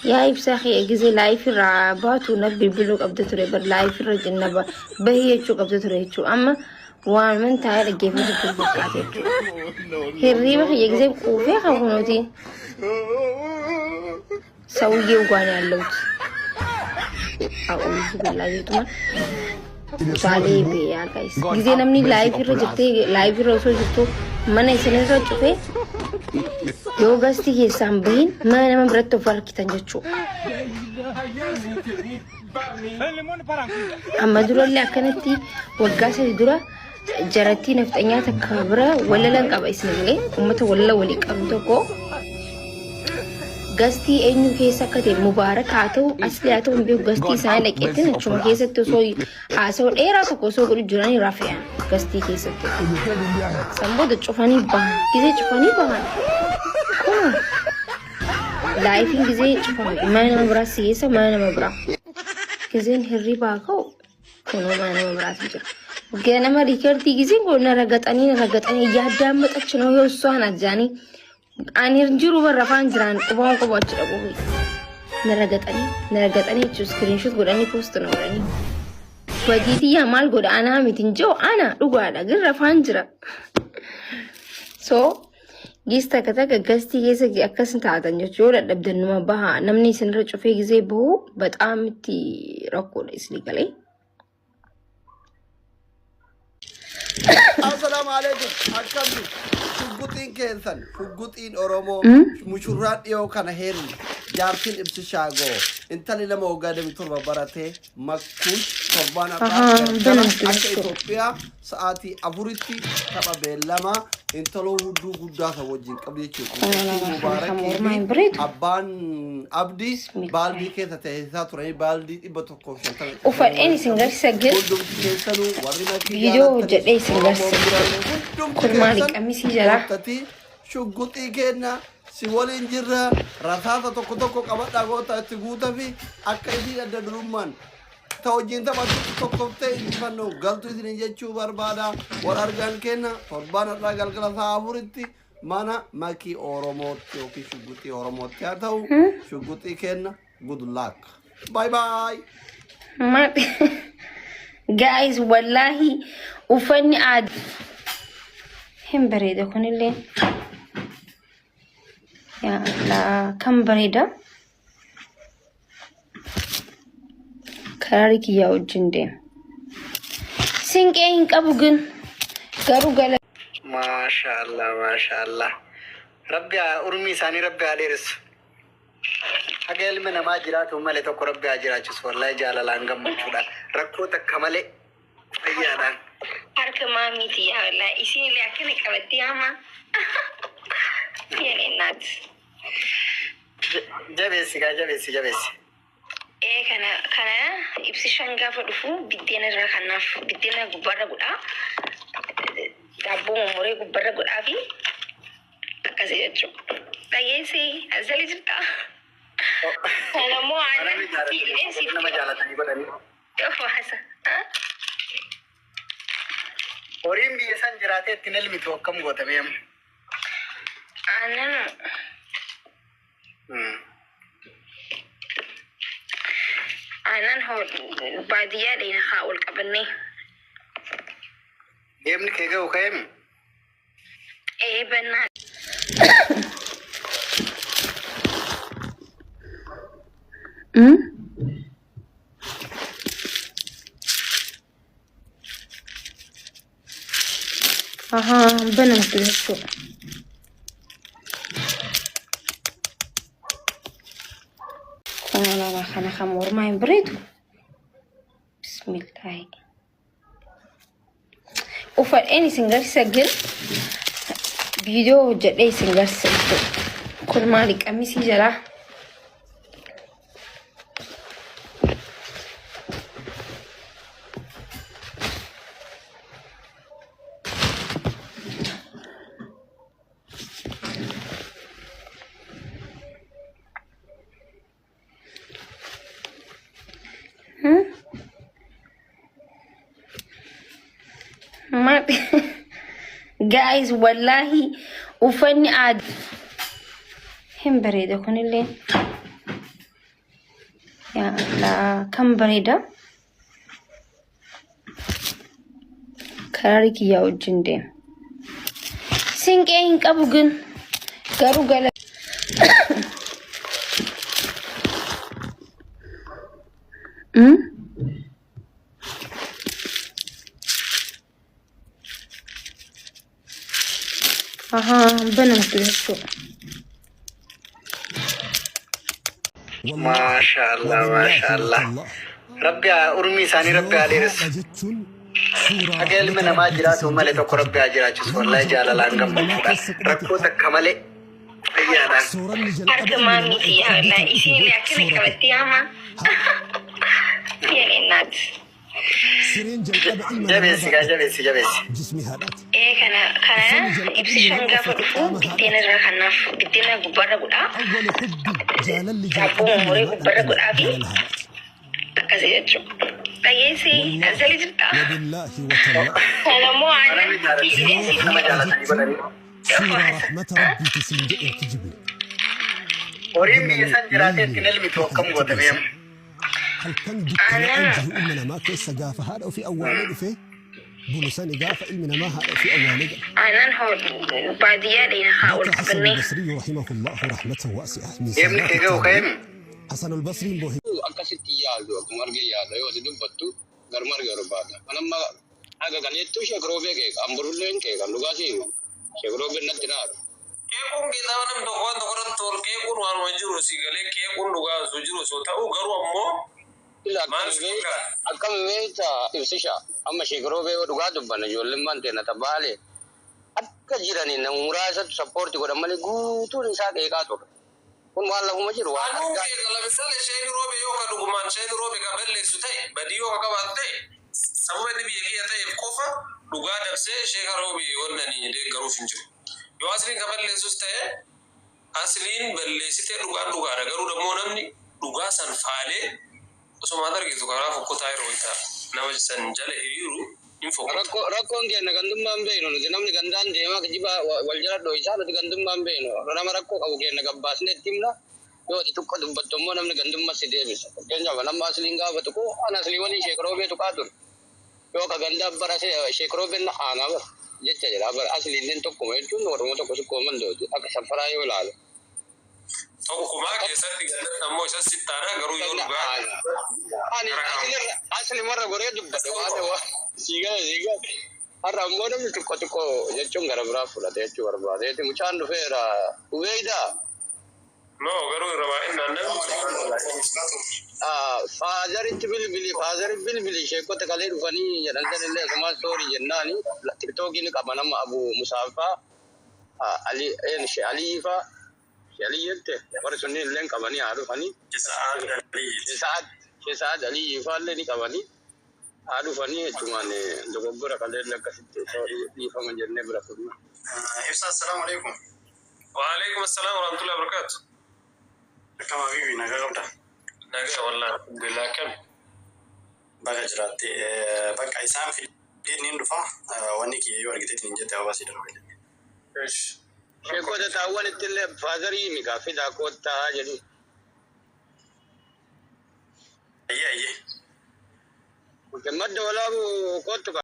Yaa ibsaa kiyya gizee live irraa baatu na bilbiluu qabda ture bar live irra jenna bahii jechuu qabda ture jechuu amma waanuman taa'ee dhaggeeffatu ture fakkaate jechuudha. Hirriiba kiyya gizee quufee kan kunuuti ሰውዬው ጋር ነው ያለሁት። A'uuzu billaa jeetuma utaalee beeyaa guys. Gizee namni live irra jirtee live irra osoo jirtu mana isinirra cufee yoo gastii keessaan bahin mana nama biratti of argitan jechuudha. Amma durallee akkanatti waggaa 3 dura jarattii nafxanyaa takka bira walalan qaba isin illee uummata walala walii qabnu tokko gastii eenyu keessa akka ta'e mubaarak haa ta'u asli haa ta'u hin beeku gastii isaanii dhaqeettiin achuma keessatti osoo haasa'u dheeraa tokko osoo godhu jiranii rafe'an gastii keessatti. San booda cufanii bahan gizee cufanii bahan kun laayifiin gizee cufame mana nama biraa si keessa mana nama biraa gizeen hirribaa ka'u kunoo mana nama biraatu jira. Ganama riikardii gizeen kun na ragaxanii na ragaxanii yaaddaammaxachi ነው ይኸው እሷ ናት ጃኒ ani hin jiru barra afaan jiraan qubaan quba achi dhaquu na ragaxanii na ragaxanii jechuun iskiriinshoot godhanii poost na godhanii. Badii tiyyaa maal godha anaa miti hin jiru ana dhugaadha girra afaan jira. So gis takka takka gastii keessa akkas taatan jechuun yoo dadhabdan numa baha namni isinirra cufee gizee bahu baxaam itti rakkoodha isinii galee. Assalaamu alaikum. Akkamni shugguxiin keessan shugguxiin Oromoo mushurraan dhiyoo kana heerumte jaartiin ibsi shaagoo intalli nama waggaa 27 baratee makkuun torbaan har'aa Ahaa, galgala banamtu akka jechuudha. Itoophiyaa sa'aatii 4tti tapha beellamaa intaloo hudduu guddaa san wajjin qabdi jechuudha. Kuma Intalli lama kana kan Mubaarakii mormaa fi hin bareedu. abbaan Abdii Bismillah. baaldii keessa teessisaa turanii baaldii 150 cufanii Uffadheen walitti isin qabu. garsiisa gir Hundumti keessanuu warri makii viidiyoo jaalattanis hojjedhee isin Oromoon garsiisa. biraallee hundumti Kun maali keessan qamisii jalaa? koottatii shugguxii keenna si waliin jirra rasaasa tokko tokko qabadhaa goota itti guutafi akka isiin adda durummaan ta wajjin taphattu tokkoftee injifannoo galtu isiniin jechuu barbaada wal argaan kenna torbaan har'aa galgala sa'a 4tti mana makii Oromootti yookiin shugguxii Oromootti haa ta'u shugguxii kenna good luck bye bye. Maal guys wallaahi uffanni aadaa hin bareeda kunillee. Yaa Allah kan bareeda. Karaarii kiyyaa wajjin deema. Sinqee hin qabu gin garuu gala. Maasha Allah maasha Allah. Rabbi haa urmii isaanii rabbi haa dheeressu. Haga ilmi namaa jiraatu malee tokko rabbi haa jiraachisu wallahi jaalalaan gammachuudhaan rakkoo takka malee fayyaadhaan. Harka maamiiti yaa wallaahi isiin illee akkana qabattee hamaa. Yene naat. Jabeessi kaa jabeessi jabeessi. Ee kana kana ibsishaan gaafa dhufu biddeena irraa kanaaf biddeena gubbaarra godhaa. Daabboo mummuree gubbaarra godhaa fi akkasii jechuudha. Dhageessee as jala jirtaa? Kana immoo aannan Nama jaalatanii illee siif nama jaalatanii godhanii. Hawaasa. Horiin biyya san jiraatee ittiin elmitu akkam gootame amma. Aannan aannan baadiyyaa dheena haa ol qabannee. Deemni kee ga'u ka'eemi. Ee bannaa. Ahaa banamtu jechuudha. 2000 kana kan mormaa hin bareedu. Bismillaahi. Uffadheen isin garsiisa gin viidiyoo hojjedhee isin garsiisa jechuudha. Kun maali qamisii jalaa? Maal guys wallaahi uffanni aadaa hin bareeda kunillee. Yaa Allah kan bareeda. Karaarii kiyyaa wajjin deema. Sinqee hin qabu gin garuu gala. Hmm? Ahaa banamtu jechuudha. Maasha Allah maasha Allah. Rabbi haa urmii isaanii rabbi haa dheeressu. Haga ilmi namaa jiraatu malee tokko rabbi haa jiraachisu. Wallahi jaalalaan gammachuudhaan rakkoo takka malee fayyaadhaan. Harka maamii tiyya wallahi isiin illee akkana qabattee hamaa. Yene naat. Sireen jalqaba ilma namaa Jabeessi gaa baadhate jabeessi jabeessi. jismi haadhaati. Ee kana kana Uffanni jalqaba ilmi ibsishaan namaa gaafa uffate dhufu qaama biddeena haadhaati. irra kanaaf biddeena gubbaarra godhaa. Awwala hubbi jaalalli Daabboo jalqaba ilma mummuree namaa gubbaarra dhandhame godhaa fi jaalala haadhaati. akkasii jechuudha. Dhageessii Wallaahi asali jirta. wabillaahi watallaahi Kanammoo aannan Nama jaalatanii yoo fi nama haadha jaalatanii jechuun godhanii. suuraa rahmata rabbiiti siin jedhe hin kijibne. Horiin biyya san jiraatee Layliin ittiin elmitu akkam haadhatti goota dhiisa. beemu. Halkan dukkanaa'aan Aannan jiru ilma namaa keessa gaafa haadha ofii awwaalee dhufee bulu sani gaafa ilmi namaa haadha ofii awwaalee gala. Aannan baadiyyaa dheena haa ol Baka Hasan qabannee. al-Basri rahimahullahu rahmatan waasi'a min Deemni saadaati kee ga'u taabi'iin. ka'eemi. Hasan al-Basriin boohe. Akkasitti yaadu akkuma arge yaada yoo ati dubbattu garuma arge barbaada. Kan amma haga kaleettuu Sheek Roobee qeeqa an borullee hin qeeqa dhugaa sii hima. Sheek Roobeen natti hin aaru. Qeequun geexaama namni tokko waan tokko irratti ol qeequun waanuma jiru si galee qeequun dhugaa osoo jiru osoo ta'uu garuu ammoo Ila maal akkami si beekta fakkaata? akkami beekta ibsisha amma Sheek Roobee yoo dhugaa dubbanne ijoollemmaan teenna ta Baalee akka jiraniin nama muraasatu sappoorti godhan malee guutuun isaa qeeqaa ture. Kun waan lafuma jiru waan Anuu argaa qeeqa lamisale Sheek Roobee yoo ka dhugumaan Sheek Roobee ka balleessu ta'e badii yoo ka qabaatu ta'e sababa inni biyya kiyya ta'eef qofa dhugaa dabsee Sheeka Roobee wanni ani deeggaruuf hin jiru. Yoo Asliin ka balleessus ta'e Asliin balleessitee dhugaan dhugaadha garuu dammoo namni dhugaa san faalee osuma ati argitu karaa fokkotaa irra wayta nama san jala hiriiru hin fokkota. Rakkoo rakkoon keenna gandummaa hin beeknu nuti namni gandaan deemaa kijiba wal jala dhoysaa nuti gandummaa hin beeknu nama rakkoo qabu keenna gad baasnee itti himna yoo ati xiqqo dubbattu immoo namni gandumma si deebisa fakkeenyaaf an amma asliin gaafa tuqu an aslii waliin sheek roobee tuqaa ture yoo ka gandaa bara sheek roobeen na aanaa bara jecha jedha bara asliilleen tokkuma jechuun warruma tokko sikkoo mandooti akka safaraa yoo ilaalu Tokkumaa keessatti gandatti ammoo isas sitti aanaa garuu yoo Ganna dhugaa aana. Ani gara kaa'u. asilirra aslimarra goree dubbadhe waan waan sii gala sii gala. Har'a ammoo namni xiqqoo xiqqoo jechuun gara biraa fudhate jechuu barbaadeeti. Mucaan dhufeera. Ubeeydaa. No garuu irra baay'inaan namni Faazaritti bilbili faazari bilbili sheekota kalee dhufanii jedhan sanillee asumaan soorii jennaani tiktookii ni qaba nama Abu Musaafaa Ali Aliifaa Alii jette warri sunniin illee qabanii haa dhufanii. Sa'aad Aliyyiiti. Sa'aad Aliyyii faallee ni qabanii haa dhufanii jechumaan dogoggora kaleellee akkasitti dhiifama jennee bira fudna. Ibsa assalaamu alaikum. Waalaikum assalam warahmatullahi wabarakatuh. Akkam habiibi nagaa qabda? Nagaa wallahi alhamdulillah akkami? Baga jiraatte. Bakka isaan fidee niin dhufa. Wanni kiyya yoo argiteetiin hin jette ababaa sii darba jedhe. Ish. Sheekota taawwanitti illee faazarii himi kaa fidaa koottaa jedhi. Ayyee ayyee. Madda walaabu koottu kaa.